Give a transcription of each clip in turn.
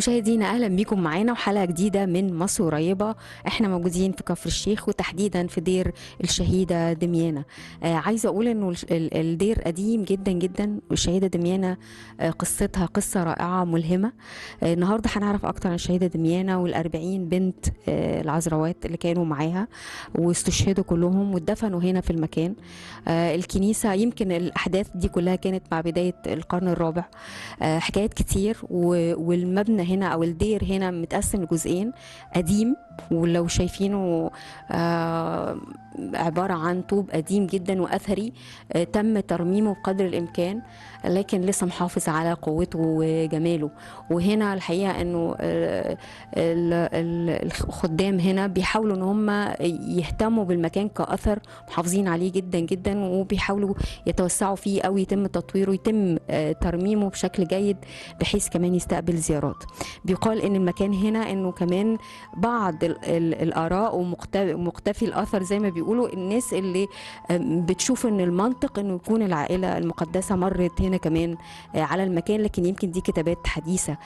مشاهدينا اهلا بيكم معانا وحلقه جديدة من مصر قريبه. احنا موجودين في كفر الشيخ وتحديدا في دير الشهيدة دميانه. عايزه اقول انه الدير قديم جدا جدا، والشهيده دميانه قصتها قصة رائعة ملهمة. النهارده هنعرف اكتر عن الشهيدة دميانه وال40 بنت العذراوات اللي كانوا معاها واستشهدوا كلهم واتدفنوا هنا في المكان. الكنيسة يمكن الاحداث دي كلها كانت مع بداية القرن الرابع. حكايات كتير، والمبنى هنا او الدير هنا متقسم لجزئين، قديم ولو شايفينه عبارة عن طوب قديم جدا وأثري، تم ترميمه بقدر الإمكان، لكن لسه محافظ على قوته وجماله. وهنا الحقيقة أنه الخدام هنا بيحاولوا أن هم يهتموا بالمكان كأثر، محافظين عليه جدا جدا، وبيحاولوا يتوسعوا فيه أو يتم تطويره، يتم ترميمه بشكل جيد بحيث كمان يستقبل زيارات. بيقال أن المكان هنا أنه كمان بعض الآراء ومقتفي الأثر زي ما بيقولوا، الناس اللي بتشوف ان المنطق انه يكون العائلة المقدسة مرت هنا كمان على المكان، لكن يمكن دي كتابات حديثه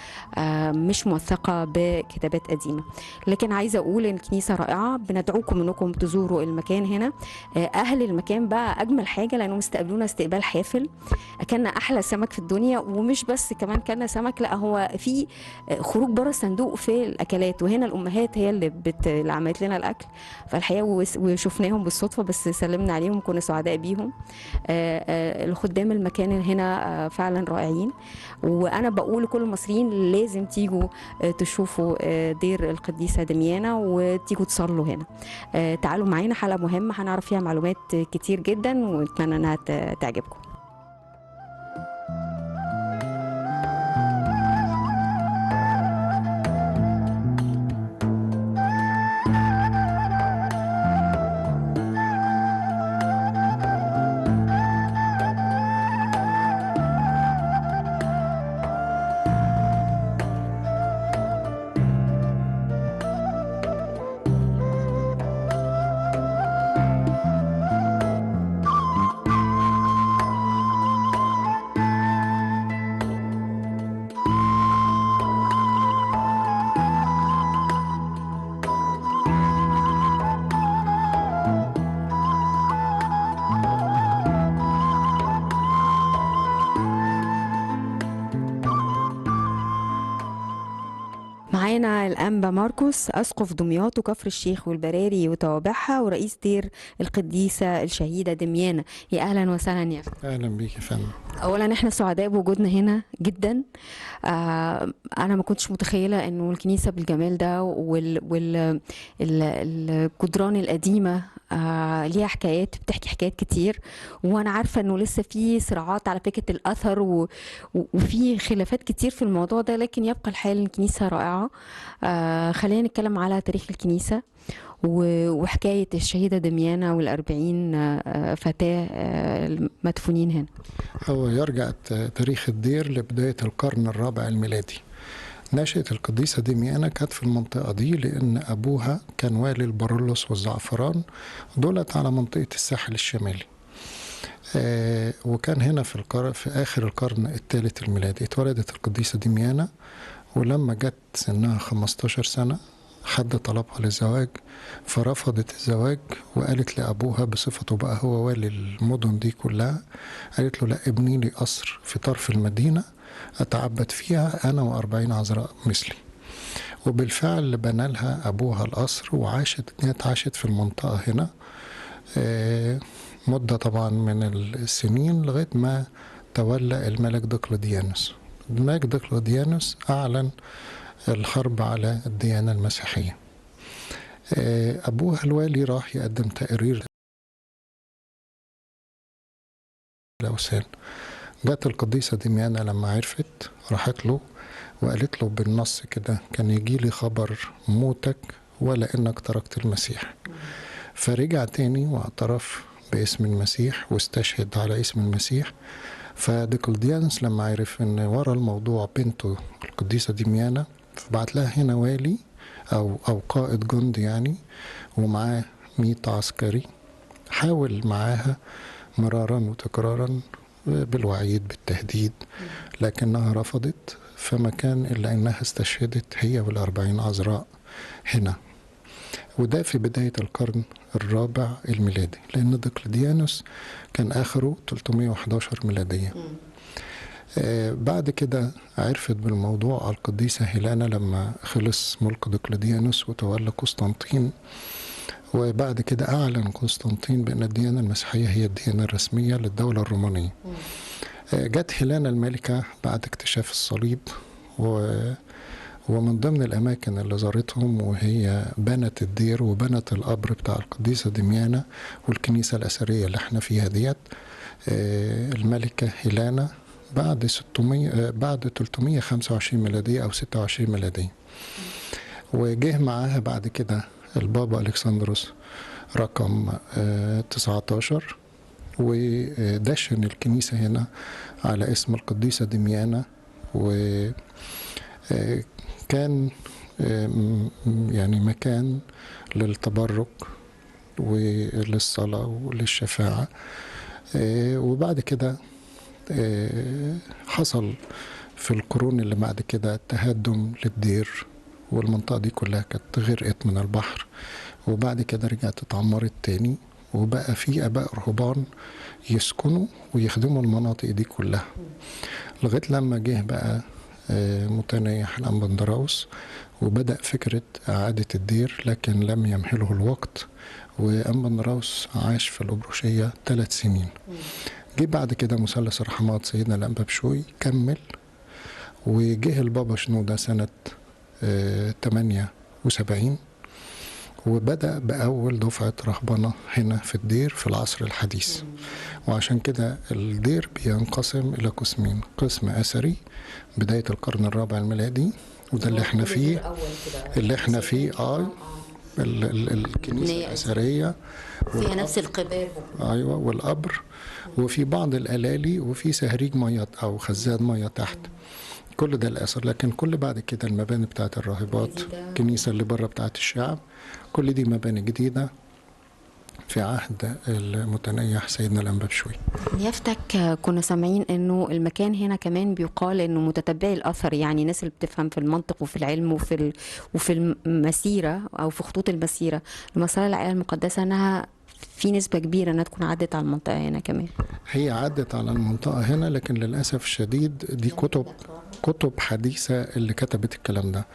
مش موثقة بكتابات قديمة. لكن عايزه اقول ان الكنيسة رائعة، بندعوكم انكم تزوروا المكان هنا. اهل المكان بقى اجمل حاجة، لانهم استقبلونا استقبال حافل، اكلنا احلى سمك في الدنيا، ومش بس كمان كلنا سمك، لا هو في خروج بره الصندوق في الاكلات، وهنا الامهات هي اللي عملت لنا الاكل. فالحقيقة وشفناهم بالصدفة، بس سلمنا عليهم، كنا سعداء بيهم. الخدام المكان هنا فعلا رائعين، وانا بقول لكل المصريين لازم تيجوا تشوفوا دير القديسه دميانه وتيجوا تصلوا هنا. تعالوا معانا، حلقة مهمة هنعرف فيها معلومات كتير جدا، ونتمنى انها تعجبكم. معانا الأنبا ماركوس، أسقف دمياط وكفر الشيخ والبراري وتوابعها، ورئيس دير القديسة الشهيدة دميانة. يا أهلا وسهلا يا فندم. أهلا بيك يا فندم. أولا احنا سعداء بوجودنا هنا جدا. أنا ما كنتش متخيلة إنه الكنيسة بالجمال ده والجدران القديمة ليها حكايات، بتحكي حكايات كتير، وأنا عارفة إنه لسه في صراعات على فكرة الأثر وفي خلافات كتير في الموضوع ده، لكن يبقى الحال الكنيسة رائعة. خلينا نتكلم على تاريخ الكنيسة وحكاية الشهيدة دميانة وال40 فتاة المدفونين هنا. هو يرجع تاريخ الدير لبداية القرن الرابع الميلادي. نشأة القديسة دميانة كانت في المنطقة دي لأن أبوها كان والي البرولوس والزعفران، دولت على منطقة الساحل الشمالي. وكان هنا في آخر القرن الثالث الميلادي اتولدت القديسة دميانة، ولما جت سنها 15 سنة حد طلبها للزواج فرفضت الزواج، وقالت لأبوها بصفته بقى هو والي المدن دي كلها، قالت له لا، ابني لي قصر في طرف المدينة أتعبد فيها أنا و40 عذراء مثلي. وبالفعل بنى لها أبوها القصر، وعاشت في المنطقة هنا مدة طبعا من السنين لغاية ما تولى الملك دقلديانوس. الملك دقلديانوس أعلن الحرب على الديانة المسيحية. أبوها الوالي راح يقدم تقرير الأوثان. جت القديسة دميانة لما عرفت راحت له وقالت له بالنص كده، كان يجي لي خبر موتك ولا إنك تركت المسيح. فرجع تاني واعترف باسم المسيح واستشهد على اسم المسيح. فديكلديانوس لما عرف ان ورا الموضوع بنته القديسة دميانة، فبعت لها هنا والي او قائد جند يعني، ومعاه 100 عسكري. حاول معاها مرارا وتكرارا بالوعيد بالتهديد، لكنها رفضت. فما كان إلا أنها استشهدت هي وال40 عذراء هنا، وده في بداية القرن الرابع الميلادي، لأن دقلديانوس كان آخره 311 ميلادية. بعد كده عرفت بالموضوع القديسة هيلانا لما خلص ملك دقلديانوس وتولى قسطنطين، وبعد كده أعلن قسطنطين بأن الديانة المسيحية هي الديانة الرسمية للدولة الرومانية. جت هيلانا الملكة بعد اكتشاف الصليب، ومن ضمن الأماكن اللي زارتهم وهي بنت الدير وبنت القبر بتاع القديسة دميانة والكنيسة الأثرية اللي احنا فيها ديت. الملكة هيلانا بعد 600 بعد 325 ميلادية أو 26 ميلادية. وجه معاها بعد كده البابا ألكسندروس رقم 19، ودشن الكنيسة هنا على اسم القديسة دميانة، وكان يعني مكان للتبرك وللصلاة وللشفاعة. وبعد كده حصل في القرون اللي بعد كده تهدم للدير، والمنطقة دي كلها كانت غرقت من البحر، وبعد كده رجعت اتعمرت تاني، وبقى في آباء رهبان يسكنوا ويخدموا المناطق دي كلها، لغاية لما جه بقى متنيح الأنبندراوس وبدأ فكرة إعادة الدير، لكن لم يمهله الوقت، وأنبندراوس عاش في الأبروشية 3 سنين. جه بعد كده مثلث الرحمات سيدنا الأنبا بشوي كمل، وجه البابا شنودة سنة 78، وبدأ بأول دفعة رهبنة هنا في الدير في العصر الحديث. وعشان كده الدير بينقسم إلى قسمين، قسم أثري بداية القرن الرابع الميلادي، وده اللي احنا فيه، اللي احنا فيه الكنيسة الأثرية فيها نفس القباب، أيوة، والقبر، وفي بعض الألالي، وفي سهريج مية أو خزان مية تحت، كل ده الأثر. لكن كل بعد كده المباني بتاعت الراهبات، الكنيسة اللي بره بتاعت الشعب، كل دي مباني جديدة في عهد المتنيح سيدنا الأنبا بشوي. نيافتك كنا سامعين انه المكان هنا كمان بيقال انه متتبعي الاثر، يعني الناس اللي بتفهم في المنطق وفي العلم وفي المسيرة او في خطوط المسيرة لمسار العائلة المقدسة، انها في نسبة كبيرة انها تكون عدت على المنطقة هنا كمان. هي عدت على المنطقة هنا، لكن للأسف الشديد دي كتب حديثة اللي كتبت الكلام ده،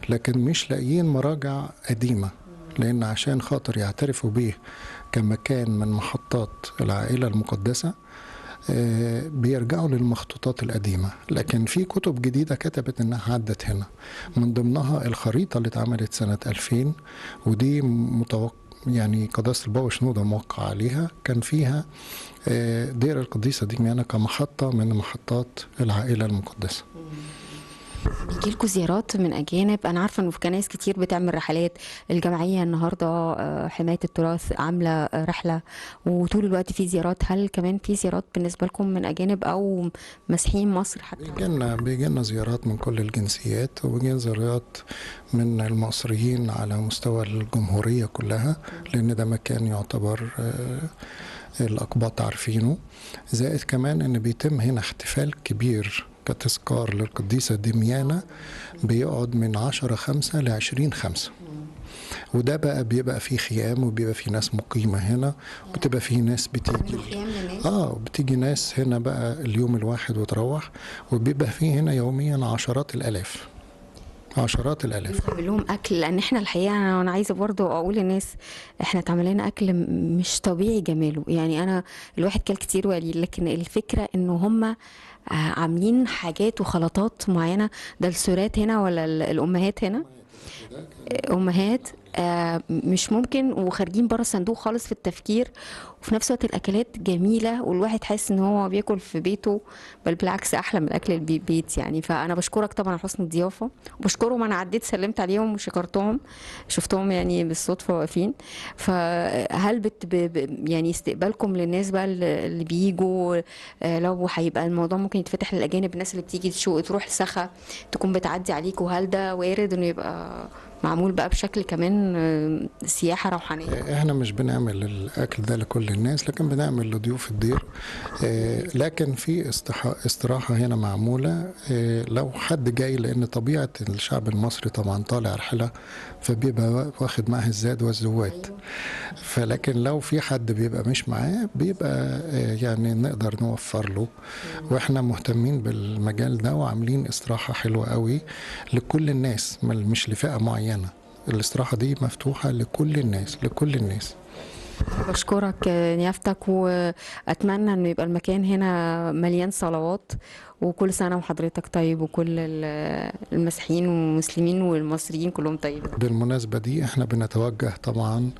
لكن مش لاقيين مراجع قديمة، لأن عشان خاطر يعترفوا به كمكان من محطات العائلة المقدسة بيرجعوا للمخطوطات القديمة. لكن في كتب جديدة كتبت إنها عدت هنا، من ضمنها الخريطة اللي اتعملت سنة 2000، ودي يعني قداسة البابا شنودة موقع عليها، كان فيها دير القديسة دميانة كمحطة من محطات العائلة المقدسة. بيجيلكوا زيارات من أجانب؟ أنا عارفة إنه في كنايس كتير بتعمل رحلات، الجمعية النهاردة حماية التراث عاملة رحلة، وطول الوقت في زيارات. هل كمان في زيارات بالنسبة لكم من أجانب أو مسيحيين مصر حتى؟ بيجيلنا زيارات من كل الجنسيات، وبيجيلنا زيارات من المصريين على مستوى الجمهورية كلها، لأن ده مكان يعتبر الأقباط عارفينه. زائد كمان إن بيتم هنا احتفال كبير كتذكار للقديسة دميانة، بيقعد من 10/5 ل 20/5، وده بقى بيبقى فيه خيام، وبيبقى فيه ناس مقيمة هنا، وبتبقى فيه ناس بتيجي بتيجي ناس هنا بقى اليوم الواحد وتروح، وبيبقى فيه هنا يوميا عشرات الآلاف، عشرات الآلاف. بنعمل لهم أكل، لأن إحنا الحقيقة أنا عايزة برضو أقول للناس إحنا اتعمل لنا أكل مش طبيعي جماله، يعني أنا الواحد كل كتير وقليل، لكن الفكرة إنه هم عاملين حاجات وخلطات معينة. ده السورات هنا ولا الأمهات هنا؟ أمهات مش ممكن، وخارجين بره الصندوق خالص في التفكير، وفي نفس الوقت الأكلات جميلة، والواحد حاسس إن هو بياكل في بيته، بل بالعكس أحلى من الأكل البيت يعني. فأنا بشكرك طبعا على حسن الضيافة، وبشكرهم، أنا عديت سلمت عليهم وشكرتهم، شفتهم يعني بالصدفة واقفين. فهل يعني استقبالكم للناس بقى اللي بيجوا، لو هيبقى الموضوع ممكن يتفتح للأجانب، الناس اللي بتيجي تروح سخا تكون بتعدي عليكم، هل ده وارد إنه يبقى معمول بقى بشكل كمان سياحة روحانية. احنا مش بنعمل الاكل ده لكل الناس، لكن بنعمل لضيوف الدير. لكن في استراحة هنا معمولة لو حد جاي، لان طبيعة الشعب المصري طبعا طالع رحله فبيبقى واخد معاه الزاد والزوات. فلكن لو في حد بيبقى مش معاه بيبقى يعني نقدر نوفر له. واحنا مهتمين بالمجال ده وعاملين استراحة حلوة قوي لكل الناس، مش لفئة معينة. الاستراحة دي مفتوحة لكل الناس، لكل الناس. بشكرك نيافتك، وأتمنى أنه يبقى المكان هنا مليان صلوات، وكل سنة وحضرتك طيب، وكل المسيحيين والمسلمين والمصريين كلهم طيبين. بالمناسبة دي احنا بنتوجه طبعا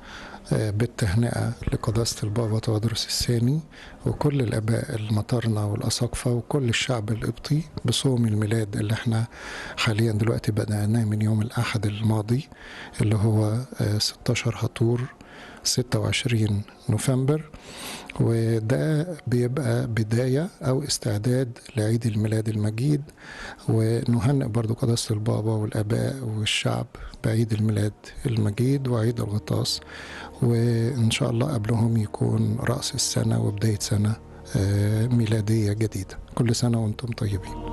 بالتهنئة لقداسة البابا تودروس الثاني وكل الآباء المطارنة والأساقفة وكل الشعب القبطي بصوم الميلاد اللي احنا حاليا دلوقتي بدأناه من يوم الأحد الماضي اللي هو 16 هطور 26 نوفمبر، وده بيبقى بداية أو استعداد لعيد الميلاد المجيد. ونهنئ برضو قداسة البابا والآباء والشعب بعيد الميلاد المجيد وعيد الغطاس، وإن شاء الله قبلهم يكون رأس السنة وبداية سنة ميلادية جديدة. كل سنة وأنتم طيبين.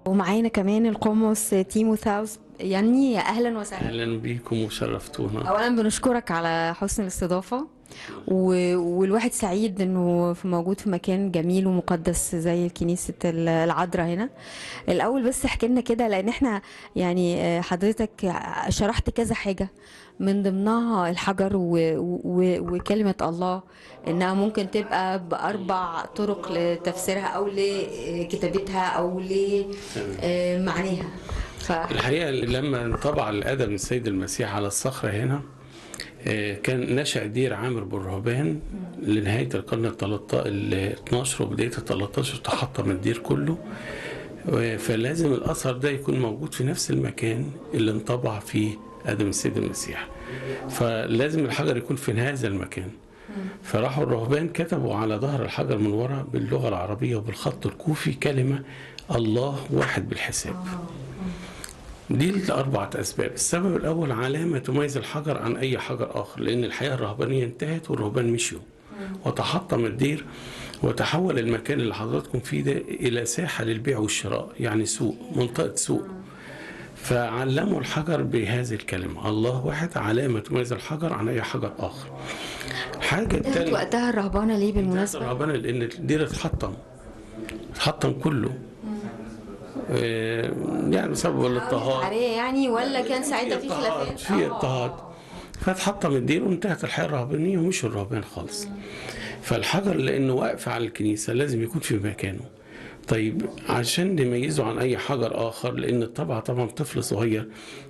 ومعانا كمان القمص تيموثاوس يعني، اهلا وسهلا. اهلا بيكم وشرفتونا. اولا بنشكرك على حسن الاستضافة، والواحد سعيد انه في موجود في مكان جميل ومقدس زي كنيسة العذراء هنا. الاول بس احكي لنا كده، لان احنا يعني حضرتك شرحت كذا حاجة من ضمنها الحجر وكلمه الله، انها ممكن تبقى باربع طرق لتفسيرها او لكتابتها او لمعناها. الحقيقة لما انطبع الادم السيد المسيح على الصخرة هنا، كان نشأ دير عامر بالرهبان لنهاية القرن ال 12 وبداية ال 13 تحطم الدير كله، فلازم الأثر ده يكون موجود في نفس المكان اللي انطبع فيه آدم السيد المسيح، فلازم الحجر يكون في هذا المكان. فراحوا الرهبان كتبوا على ظهر الحجر من وراء باللغة العربية وبالخط الكوفي كلمة الله واحد بالحساب. دي الأربعة أسباب. السبب الأول علامة تميز الحجر عن أي حجر آخر، لأن الحياة الرهبانية انتهت والرهبان مشيوا وتحطم الدير وتحول المكان اللي حضراتكم فيه ده إلى ساحة للبيع والشراء، يعني سوق، منطقة سوق. فعلموا الحجر بهذه الكلمة الله واحد، علامة تميز الحجر عن أي حجر آخر. حاجة التانية وقتها الرهبانة ليه بالمناسبة؟ الرهبانة لأن الدير اتحطم كله، يعني بسبب الاضطهاد يعني، ولا كان ساعتها في خلافات؟ في اضطهاد، فاتحطم الدير وانتهت الحياة الرهبانيه ومش الرهبان خالص. فالحجر لانه واقف على الكنيسة لازم يكون في مكانه. طيب عشان نميزه عن اي حجر اخر، لان الطبعة طبعا طفل صغير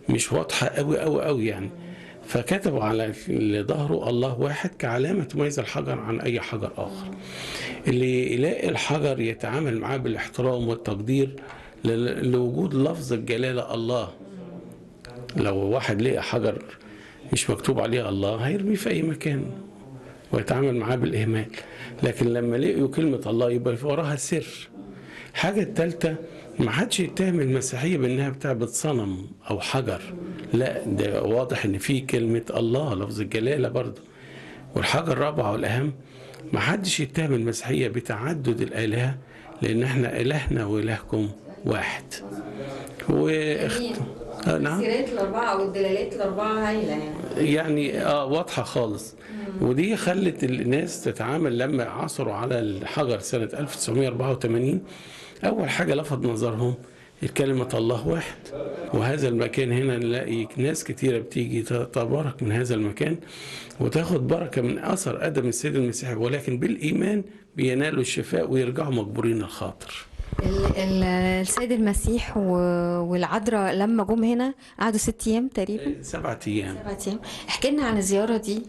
مش واضحة قوي قوي قوي يعني، فكتبوا على ظهره الله واحد كعلامة تميز الحجر عن أي حجر آخر. اللي يلاقي الحجر يتعامل معاه بالاحترام والتقدير لوجود لفظ الجلالة الله. لو واحد لقى حجر مش مكتوب عليه الله هيرميه في أي مكان ويتعامل معاه بالإهمال، لكن لما لقيوا كلمة الله يبقى وراها سر. الحاجة الثالثة، ما حدش يتهم المسيحية بأنها بتعبد صنم أو حجر، لا ده واضح إن في كلمة الله لفظ الجلالة برضه. والحاجة الرابعة والأهم، ما حدش يتهم المسيحية بتعدد الآلهة، لأن احنا إلهنا وإلهكم واحد. نعم. السيرات الأربعة والدلالات الأربعة هايلة يعني واضحة خالص. ودي خلت الناس تتعامل لما عثروا على الحجر سنة 1984، أول حاجة لفت نظرهم الكلمة الله واحد. وهذا المكان هنا نلاقي ناس كتيرة بتيجي تتبارك من هذا المكان وتاخد بركة من أثر قدم السيد المسيح، ولكن بالإيمان بينالوا الشفاء ويرجعوا مجبورين الخاطر. السيد المسيح والعذراء لما جم هنا قعدوا 6 أيام تقريبا، 7 أيام. 7 أيام. احكي لنا عن الزيارة دي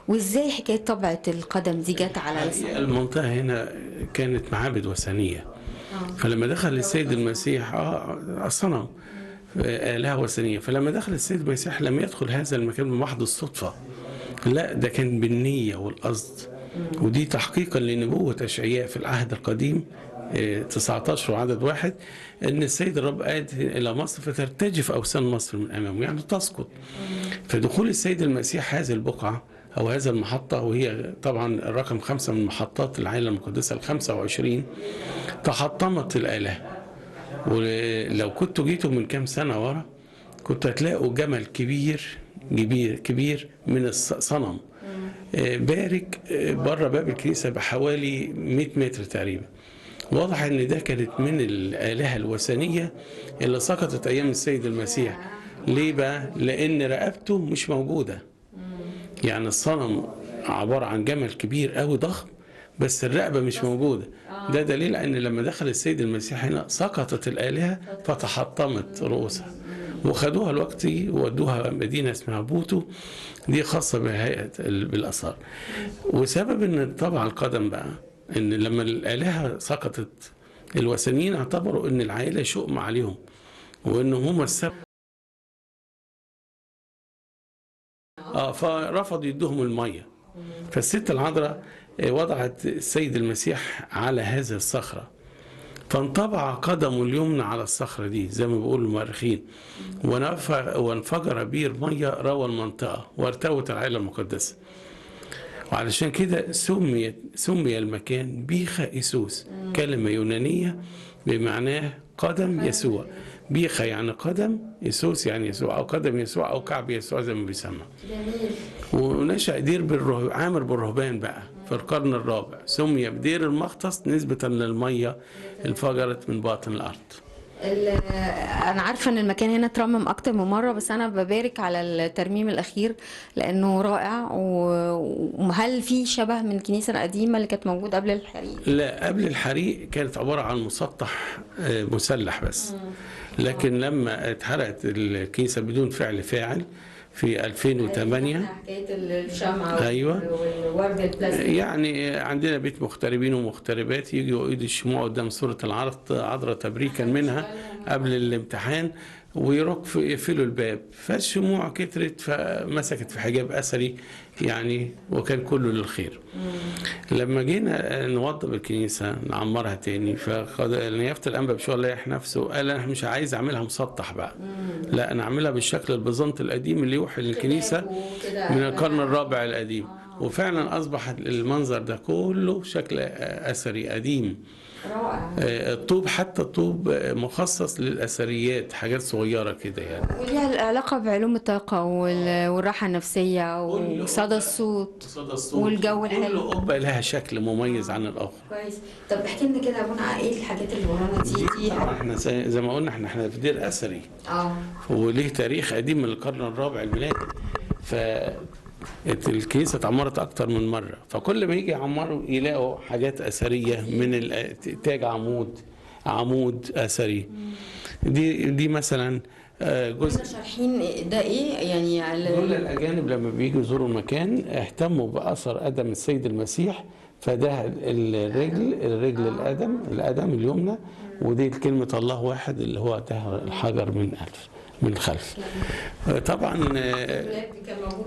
وازاي حكاية طبعة القدم دي جت على المنطقة هنا. كانت معابد وثنية، فلما دخل السيد المسيح الصنم آلهة وثنية، فلما دخل السيد المسيح لم يدخل هذا المكان بمحض الصدفة، لا ده كان بالنية والقصد. ودي تحقيقا لنبوة أشعياء في العهد القديم 19 وعدد 1، أن السيد الرب آت إلى مصر فترتجف أوثان مصر من أمامه، يعني تسقط. فدخول السيد المسيح هذه البقعة أو هذا المحطة، وهي طبعا الرقم 5 من محطات العائلة المقدسة 25، تحطمت الآلهة. ولو كنتوا جيتوا من كام سنة ورا كنت هتلاقوا جمل كبير كبير كبير من الصنم بارك بره باب الكنيسة بحوالي 100 متر تقريبا. واضح ان ده كانت من الآلهة الوثنية اللي سقطت ايام السيد المسيح. ليه بقى؟ لان رقبته مش موجودة. يعني الصنم عبارة عن جمل كبير قوي ضخم، بس الرقبة مش موجودة. ده دليل ان لما دخل السيد المسيح هنا سقطت الآلهة فتحطمت رؤوسها، وخدوها الوقت وودوها مدينة اسمها بوتو، دي خاصة بهيئة بالآثار. وسبب ان طبع القدم بقى ان لما الآلهة سقطت الوثنيين اعتبروا ان العائلة شؤم عليهم وان هم السبب، فرفضوا يدوهم المية. فالست العذراء وضعت السيد المسيح على هذه الصخرة، فانطبع قدمه اليمنى على الصخرة دي زي ما بيقولوا المؤرخين، وانفجر بير مية روى المنطقة وارتوت العائلة المقدسة. وعلشان كده سمي المكان بيخا إيسوس، كلمة يونانية بمعناه قدم يسوع. بيخا يعني قدم، إيسوس يعني يسوع، أو قدم يسوع أو كعب يسوع زي ما بيسمى. ونشأ دير عامر بالرهبان بقى في القرن الرابع، سمي بدير المختص نسبة للمية انفجرت من باطن الأرض. أنا عارفة إن المكان هنا اترمم أكتر من مرة، بس أنا ببارك على الترميم الأخير لأنه رائع. وهل في شبه من الكنيسة القديمة اللي كانت موجودة قبل الحريق؟ لا، قبل الحريق كانت عبارة عن مسطح مسلح بس. لكن لما اتحرقت الكنيسة بدون فعل فاعل في 2008، حكاية الشمعة. أيوة. والورد البلاستيك. يعني عندنا بيت مغتربين ومغتربات يجوا يقيدوا الشموع قدام صورة العذراء تبريكا منها قبل الامتحان، ويروح يقفلوا الباب، فالشموع كترت فمسكت في حجاب أثري يعني، وكان كله للخير. لما جينا نوضب الكنيسة نعمرها تاني، فنيافة الأنبا بشوي الله يريح نفسه قال أنا مش عايز أعملها مسطح بقى، لا أنا أعملها بالشكل البيزنطي القديم اللي يوحي للكنيسة من القرن الرابع القديم. وفعلا أصبح المنظر ده كله شكل أثري قديم رائع. الطوب، حتى الطوب مخصص للأثريات، حاجات صغيرة كده يعني، وليها علاقة بعلوم الطاقة والراحة النفسية وصدى الصوت والجو الحلو. كل قبة لها شكل مميز عن الآخر. كويس. طب احكي لنا كده يا ابونا، ايه الحاجات اللي ورانا دي؟ احنا زي ما قلنا احنا في دير أثري، وليه تاريخ قديم من القرن الرابع الميلادي. ف الكنيسة اتعمرت أكتر من مرة، فكل ما يجي يعمروا يلاقوا حاجات أثرية من تاج عمود أثري. دي مثلا جزء. شارحين ده ايه يعني؟ دول الاجانب لما بييجوا يزوروا المكان اهتموا باثر قدم السيد المسيح، فده الرجل القدم اليمنى، ودي كلمة الله واحد اللي هو ده الحجر من الخلف. طبعا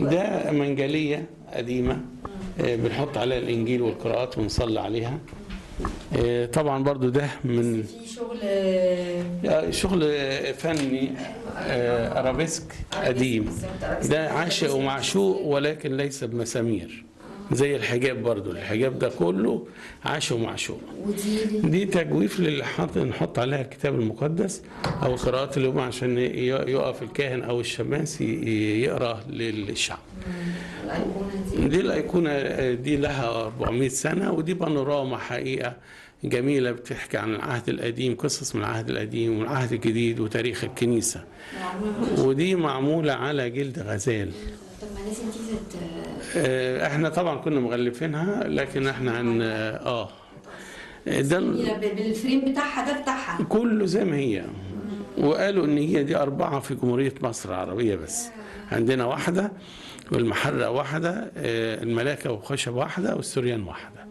ده منجلية قديمة بنحط عليها الإنجيل والقراءات ونصلي عليها. طبعا برضو ده من في شغل فني أرابيسك قديم، ده عاشق ومعشوق ولكن ليس بمسامير زي الحجاب. برضو الحجاب ده كله عاشق ومعشوق. دي تجويف للي نحط عليها الكتاب المقدس او قراءات اليوم عشان يقف الكاهن او الشماس يقرا للشعب. دي الايقونه دي لها 400 سنة، ودي بانوراما حقيقة جميلة بتحكي عن العهد القديم، قصص من العهد القديم والعهد الجديد وتاريخ الكنيسة. ودي معمولة على جلد غزال. طب ما لازم دي احنا طبعا كنا مغلفينها، لكن احنا ده بال frame بتاعها، ده بتاعها كله زي ما هي. وقالوا ان هي دي 4 في جمهورية مصر العربية بس، عندنا واحدة والمحرة واحدة، الملاكة وخشب واحدة، والسوريان واحدة.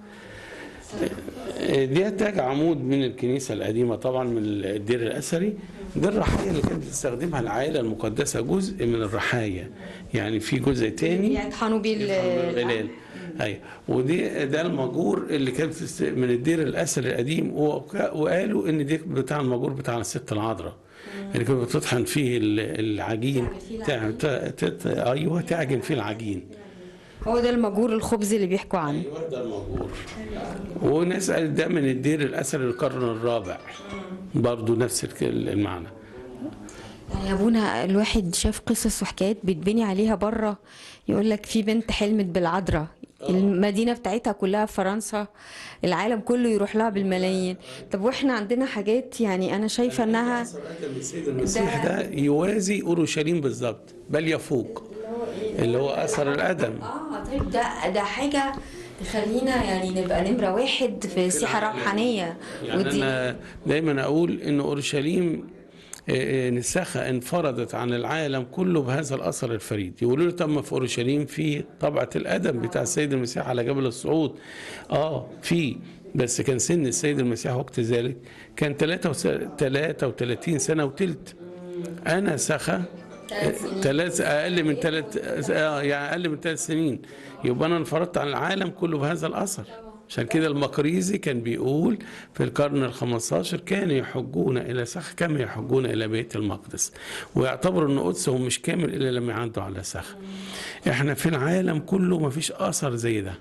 دي تاج عمود من الكنيسة القديمة طبعا من الدير الأثري. دي الرحايا اللي كانت بتستخدمها العائلة المقدسة، جزء من الرحايا، يعني في جزء تاني يطحنوا بيه الغلال. ايوه، ودي ده الماجور اللي كانت من الدير الأثري القديم، وقالوا ان دي بتاع الماجور بتاع الست العذراء اللي كانت بتطحن فيه العجين. ايوه، تعجن فيه العجين. هو ده الماجور الخبز اللي بيحكوا عنه. ايوه ده الماجور. وناس قالت ده من الدير الاثري للقرن الرابع، برضه نفس المعنى. يعني يا ابونا الواحد شاف قصص وحكايات بيتبني عليها بره، يقول لك في بنت حلمت بالعذراء، المدينة بتاعتها كلها في فرنسا، العالم كله يروح لها بالملايين. طب واحنا عندنا حاجات يعني انا شايفه انها السيد المسيح ده يوازي اورشليم بالظبط، بل يفوق، اللي هو اثر القدم. طيب ده حاجة تخلينا يعني نبقى نمره واحد في السياحة الروحانية. يعني انا دايما اقول ان اورشليم نسخة انفردت عن العالم كله بهذا الأثر الفريد. يقولوا له طب ما في أورشليم في طبعة القدم بتاع السيد المسيح على جبل الصعود. في، بس كان سن السيد المسيح وقت ذلك كان 33 سنة وتلت. أنا سخة أقل من 3 يعني أقل من 3 سنين، يبقى أنا انفردت عن العالم كله بهذا الأثر. عشان كده المقريزي كان بيقول في القرن ال15 كانوا يحجون إلى سخ كما يحجون إلى بيت المقدس، ويعتبروا أن قدسهم مش كامل إلا لما يعدوا على سخ. إحنا في العالم كله ما فيش أثر زي ده،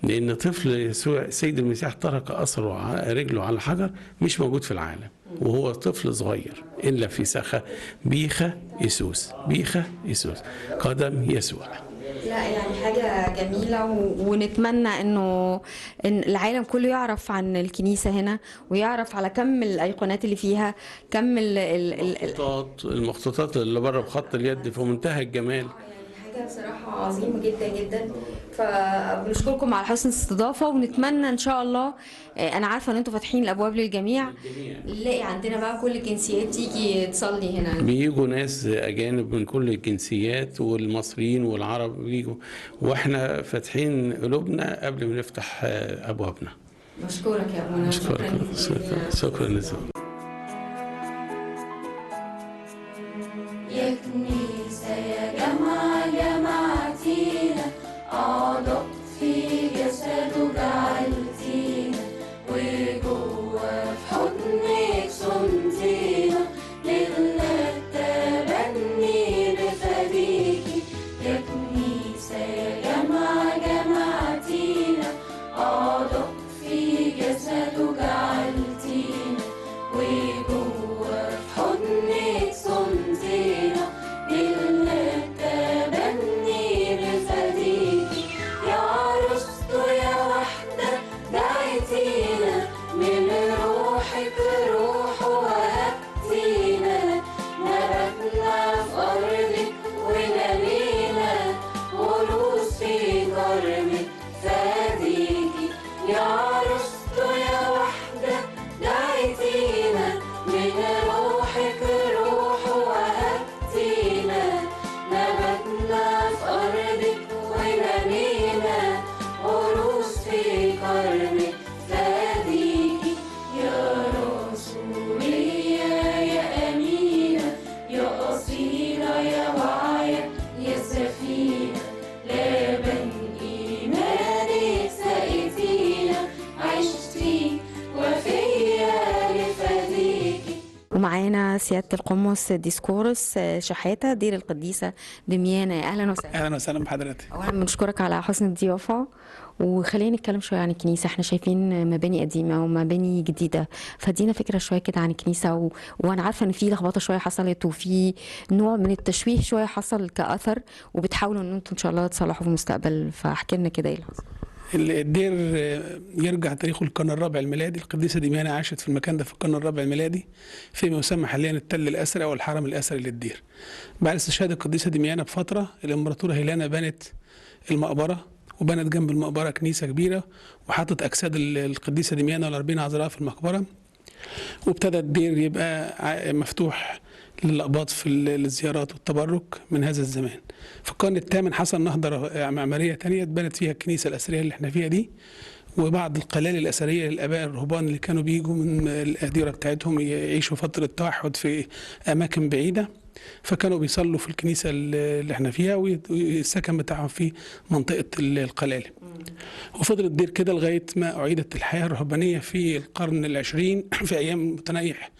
لأن طفل يسوع السيد المسيح ترك أثره رجله على الحجر مش موجود في العالم وهو طفل صغير، إلا في سخة بيخة يسوس، بيخة يسوس، قدم يسوع. لا يعني حاجة جميلة، ونتمنى انه إن العالم كله يعرف عن الكنيسة هنا، ويعرف على كم الايقونات اللي فيها، كم المخطوطات اللي بره بخط اليد في منتهى الجمال. حاجة بصراحة عظيمة جدا جدا. فبنشكركم على حسن الاستضافة، ونتمنى ان شاء الله، انا عارفة ان انتم فاتحين الابواب للجميع، نلاقي عندنا بقى كل الجنسيات تيجي تصلي هنا. بيجوا ناس اجانب من كل الجنسيات، والمصريين والعرب بيجوا، واحنا فاتحين قلوبنا قبل ما نفتح ابوابنا. بشكرك يا ابونا. شكرا لك. يا كنيسة يا جماعة جماعتينا، أعضاء في جسده جعلتينا، وجوه في حضنك صنتينا، نلنا التبني نفديكي. يا كنيسة يا جماعة جماعتينا، أعضاء في جسده جعلتينا، وجوه في حضنك صنتينا، نلنا التبني نفديكي. يا عروسته يا وحدة دعيتينا، من روحك روح وهبتينا، نبتنا في أرضك ونمينا، غروس في كرمك فاديكي. يا عروسته يا وحدة دعيتينا، من روحك روح وهبتينا، كرمة فديكي. يا رسولية يا أمينة، يا أصيلة يا واعية يا سفينة، لبن إيمانك سقيتينا، عشتي وفيا لفديكي. ومعانا سيادة القمص ديسكورس شحاتة، دير القديسة دميانة. أهلا وسهلا. اهلا وسهلا بحضرتك. أولا بنشكرك على حسن الضيافة، وخلينا نتكلم شوية عن الكنيسة. احنا شايفين مباني قديمة ومباني جديدة، فادينا فكرة شوية كده عن الكنيسة وأنا عارفة إن في لخبطة شوية حصلت وفي نوع من التشويه شوية حصل كأثر، وبتحاولوا إن انتوا إن شاء الله تصلحوا في المستقبل، فاحكي لنا كده إيه اللي حصل. الدير يرجع تاريخه للقرن الرابع الميلادي. القديسة دميانة عاشت في المكان ده في القرن الرابع الميلادي، فيما يسمى حاليا التل الأثري أو الحرم الأثري للدير. بعد استشهاد القديسة دميانة بفترة، الإمبراطورة هيلانا بنت المقبرة، وبنت جنب المقبرة كنيسة كبيرة، وحطت أجساد القديسة دميانة والأربعين عذراء في المقبرة، وابتدى الدير يبقى مفتوح للأقباط في الزيارات والتبرك من هذا الزمان. في القرن الثامن حصل نهضة معمارية تانية اتبنت فيها الكنيسة الأثرية اللي احنا فيها دي، وبعض القلال الأثرية للآباء الرهبان اللي كانوا بيجوا من الأديرة بتاعتهم يعيشوا فترة توحد في أماكن بعيدة، فكانوا بيصلوا في الكنيسة اللي احنا فيها، والسكن بتاعهم في منطقة القلالة. وفضل الدير كده لغاية ما أعيدت الحياة الرهبانية في القرن العشرين في أيام متنيح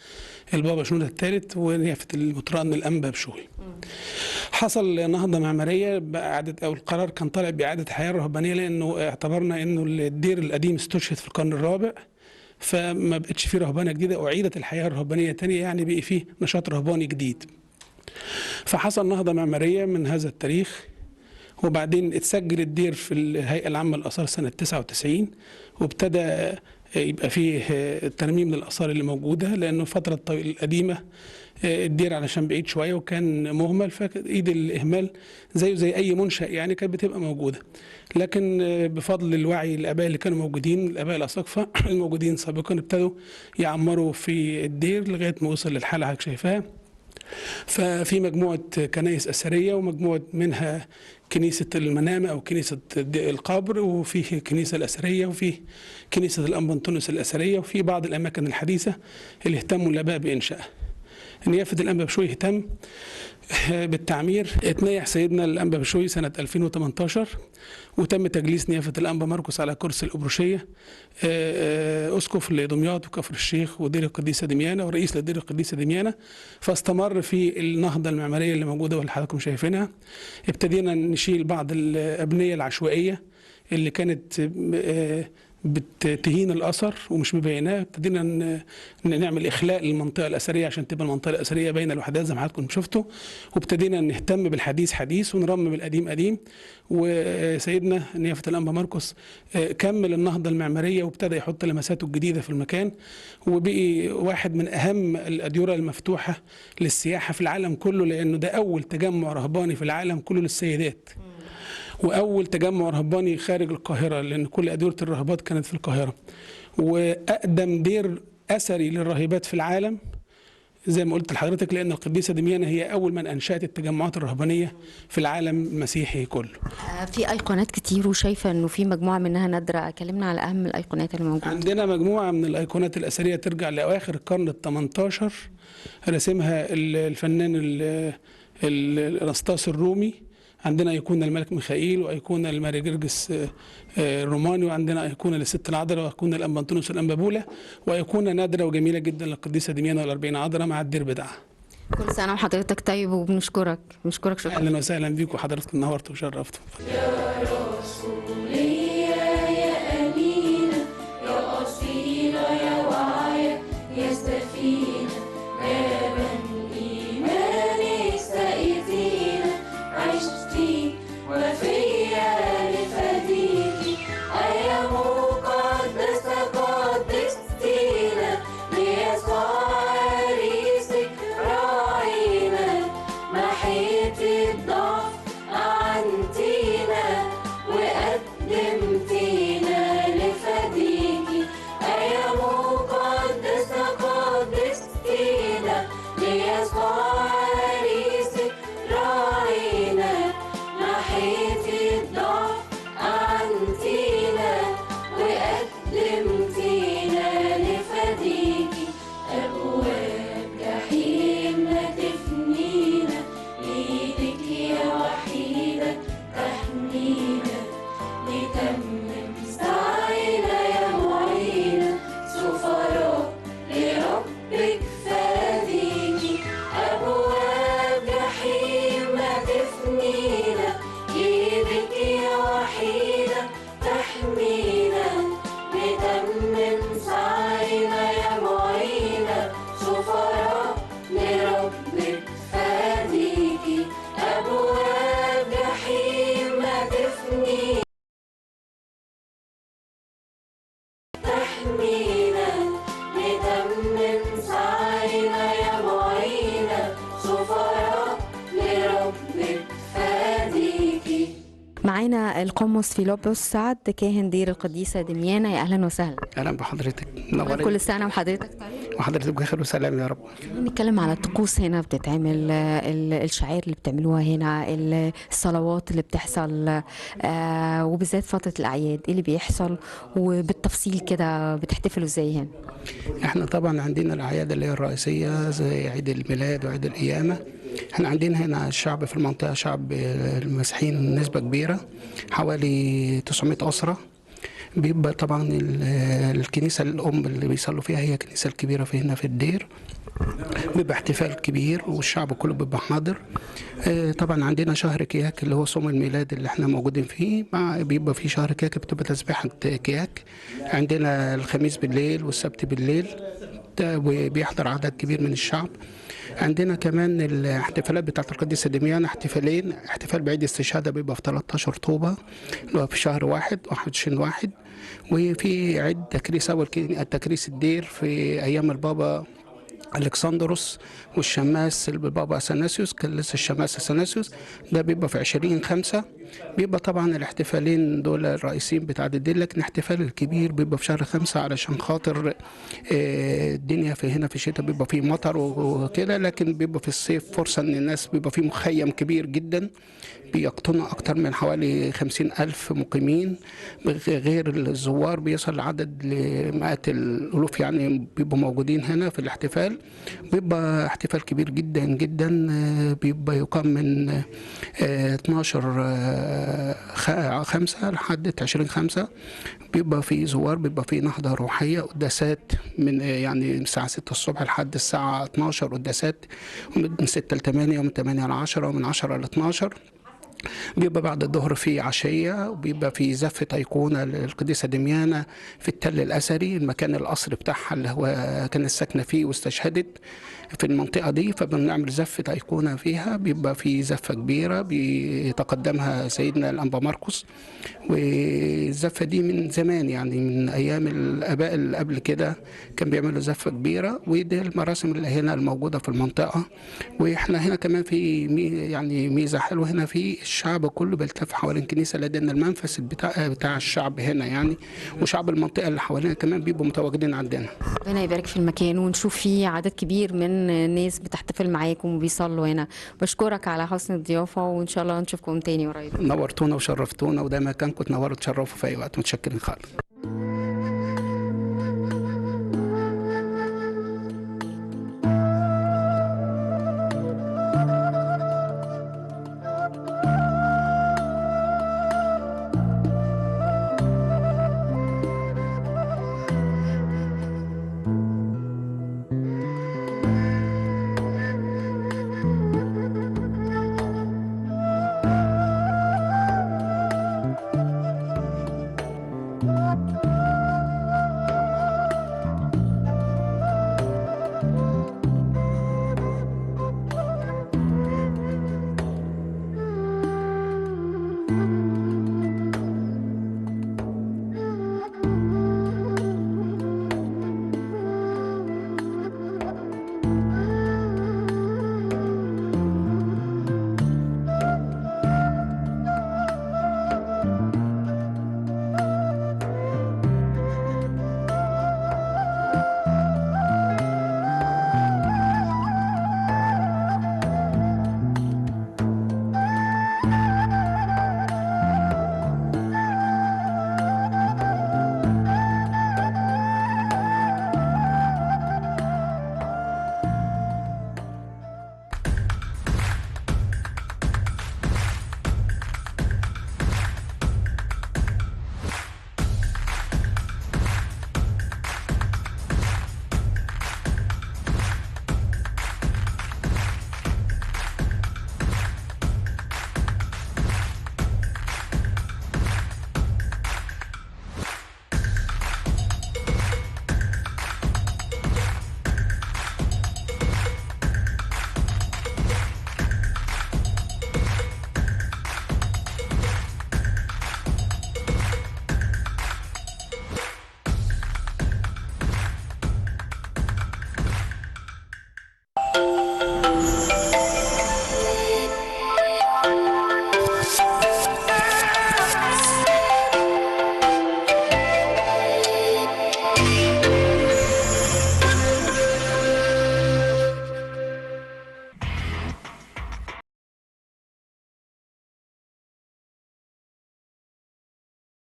البابا شنودة الثالث ونيافة المطران الأنبا بشوي. حصل نهضة معمارية بإعادة، أو القرار كان طالع بإعادة الحياة الرهبانية، لأنه اعتبرنا إنه الدير القديم استشهد في القرن الرابع، فما بقتش فيه رهبانة جديدة. أعيدت الحياة الرهبانية تانية، يعني بقي فيه نشاط رهباني جديد. فحصل نهضة معمارية من هذا التاريخ، وبعدين اتسجل الدير في الهيئة العامة للآثار سنة 99، وابتدى يبقى فيه ترميم للآثار اللي موجودة، لأنه الفترة القديمة الدير علشان بعيد شوية وكان مهمل، فإيد الإهمال زيه زي أي منشأ يعني كانت بتبقى موجودة. لكن بفضل الوعي الآباء اللي كانوا موجودين، الآباء الأساقفة الموجودين سابقا، ابتدوا يعمروا في الدير لغاية ما وصل للحالة اللي شايفاها. ففي مجموعة كنائس أثرية، ومجموعة منها كنيسة المنامة أو كنيسة القبر، وفيه كنيسة الأثرية، وفيه كنيسة الأنبا أنطونيوس الأثرية، وفي بعض الأماكن الحديثة اللي اهتموا الآباء بإنشائها. نيافة الأنبا بشوي اهتم بالتعمير. اتنيح سيدنا الأنبا بشوي سنة 2018، وتم تجليس نيافة الأنبا مرقس على كرسي الأبروشية، أسقف لدمياط وكفر الشيخ ودير القديسة دميانة، ورئيس لدير القديسة دميانة. فاستمر في النهضة المعمارية اللي موجودة واللي حضراتكم شايفينها. ابتدينا نشيل بعض الأبنية العشوائية اللي كانت بتهين الأثر ومش مبيناه. ابتدينا نعمل إخلاء للمنطقة الأثرية عشان تبقى المنطقة الأثرية باينة لوحدها زي ما حضراتكم شفتوا. وابتدينا نهتم بالحديث حديث ونرمم القديم قديم. وسيدنا نيافة الأنبا مرقس كمل النهضة المعمارية وابتدى يحط لمساته الجديدة في المكان، وبقي واحد من أهم الأديرة المفتوحة للسياحة في العالم كله، لأنه ده أول تجمع رهباني في العالم كله للسيدات، وأول تجمع رهباني خارج القاهرة، لأن كل أديرة الرهبات كانت في القاهرة، وأقدم دير أثري للراهبات في العالم زي ما قلت لحضرتك، لأن القديسة دميانة هي أول من أنشأت التجمعات الرهبانية في العالم المسيحي كله. في أيقونات كتير، وشايفة أنه في مجموعة منها نادرة، كلمنا على أهم الأيقونات اللي موجودة. عندنا مجموعة من الأيقونات الأثرية ترجع لأواخر القرن ال18، رسمها الفنان الأنسطاس الرومي. عندنا أيقونة الملك ميخائيل، وأيقونة الماري جرجس الروماني، وعندنا أيقونة للست العذراء، وأيقونة الأنبا أنطونيوس الأنبا بولا، وأيقونة نادرة وجميلة جدا للقديسة دميانة والأربعين عذراء مع الدير بتاعها. كل سنة وحضرتك طيب، وبنشكرك بنشكرك شكرا. أهلا وسهلا بيكم، وحضراتكم نورتوا وشرفتوا. يا رسولية يا أمينة، يا أصيلة يا واعية يا سفينة، لبن إيمانك سقيتينا، عشتي وفيا لفديكي، أيام مقدسة قدستينا، ليسوع عريسك راعينا، محيت الضعف أعنتينا، وقلبي سلمتينا لفديكي، أبواب جحيم ما تفنينا، إيدك يا وحيدة تحمينا، نتمم سعينا يا معينة، سفراء لربك فاديكي، أبواب جحيم ما تفنينا، إيدك يا وحيدة تحمينا، نتمم سعينا يا معينة، سفراء لربك فاديكي، أبواب جحيم ما تفنينا، تحمينا، نتمم سعينا يا معينة، سفراء لربك فاديكي. معانا القمص فيلبس سعد كاهن دير القديسة دميانة. يا أهلا وسهلا. اهلا بحضرتك، نورت. كل سنة وحضرتك طيب. وحضرتك بخير وسلام يا رب. نتكلم على الطقوس هنا بتتعمل، الشعائر اللي بتعملوها هنا، الصلوات اللي بتحصل، وبالذات فترة الأعياد ايه اللي بيحصل وبالتفصيل كده بتحتفلوا ازاي هنا؟ احنا طبعا عندنا الاعياد اللي هي الرئيسية زي عيد الميلاد وعيد القيامة. احنا عندنا هنا الشعب في المنطقة، شعب المسيحيين نسبه كبيرة، حوالي 900 اسره. بيبقى طبعا الكنيسة الام اللي بيصلوا فيها هي الكنيسة الكبيرة في هنا في الدير. بيبقى احتفال كبير والشعب كله بيبقى حاضر. طبعا عندنا شهر كياك اللي هو صوم الميلاد اللي احنا موجودين فيه، مع بيبقى في شهر كياك بتبقى تسبيحة كياك. عندنا الخميس بالليل والسبت بالليل، ده وبيحضر عدد كبير من الشعب. عندنا كمان الاحتفالات بتاعت القديسة دميانة، احتفالين، احتفال بعيد استشهادها بيبقى في 13 طوبة اللي هو في شهر 1 21/1، وفي عيد تكريس أول تكريس الدير في أيام البابا الكسندروس والشماس البابا اثناسيوس، كان لسه الشماس اثناسيوس، ده بيبقى في 20/5. بيبقى طبعا الاحتفالين دول الرئيسيين بتاع الدير، لكن الاحتفال الكبير بيبقى في شهر 5 علشان خاطر الدنيا في هنا في الشتاء بيبقى فيه مطر وكده، لكن بيبقى في الصيف فرصة ان الناس بيبقى فيه مخيم كبير جدا بيقطن أكتر من حوالي 50,000 مقيمين، غير الزوار بيصل العدد لمئات الألوف، يعني بيبقوا موجودين هنا في الاحتفال. بيبقى احتفال كبير جدا جدا، بيبقى يقام من 12/5 لحد 20/5. بيبقى في زوار، بيبقى في نهضة روحية، قداسات من يعني من الساعة 6 الصبح لحد الساعة 12 قداسات، ومن 6 ل 8 ومن 8 ل 10 ومن 10 ل 12. بيبقى بعد الظهر في عشية، وبيبقى في زفة أيقونة للقديسة دميانة في التل الأثري، المكان القصر بتاعها اللي هو كانت ساكنة فيه واستشهدت في المنطقة دي، فبنعمل زفة أيقونة فيها. بيبقى في زفة كبيرة بيتقدمها سيدنا الأنبا مرقس، والزفة دي من زمان يعني من أيام الآباء اللي قبل كده كان بيعملوا زفة كبيرة. ودي المراسم اللي هنا الموجودة في المنطقة. وإحنا هنا كمان في يعني ميزة حلوة هنا، في الشعب كله بيلتف حوالين الكنيسة، لأن المنفس بتاع الشعب هنا يعني، وشعب المنطقة اللي حوالينا كمان بيبقوا متواجدين عندنا. ربنا يبارك في المكان ونشوف فيه عدد كبير من الناس بتحتفل معاكم وبيصلوا هنا. بشكرك على حسن الضيافة، وإن شاء الله نشوفكم تاني قريب. نورتونا وشرفتونا، وده مكانكم، تنوروا وتشرفوا في أي وقت. متشكرين خالص.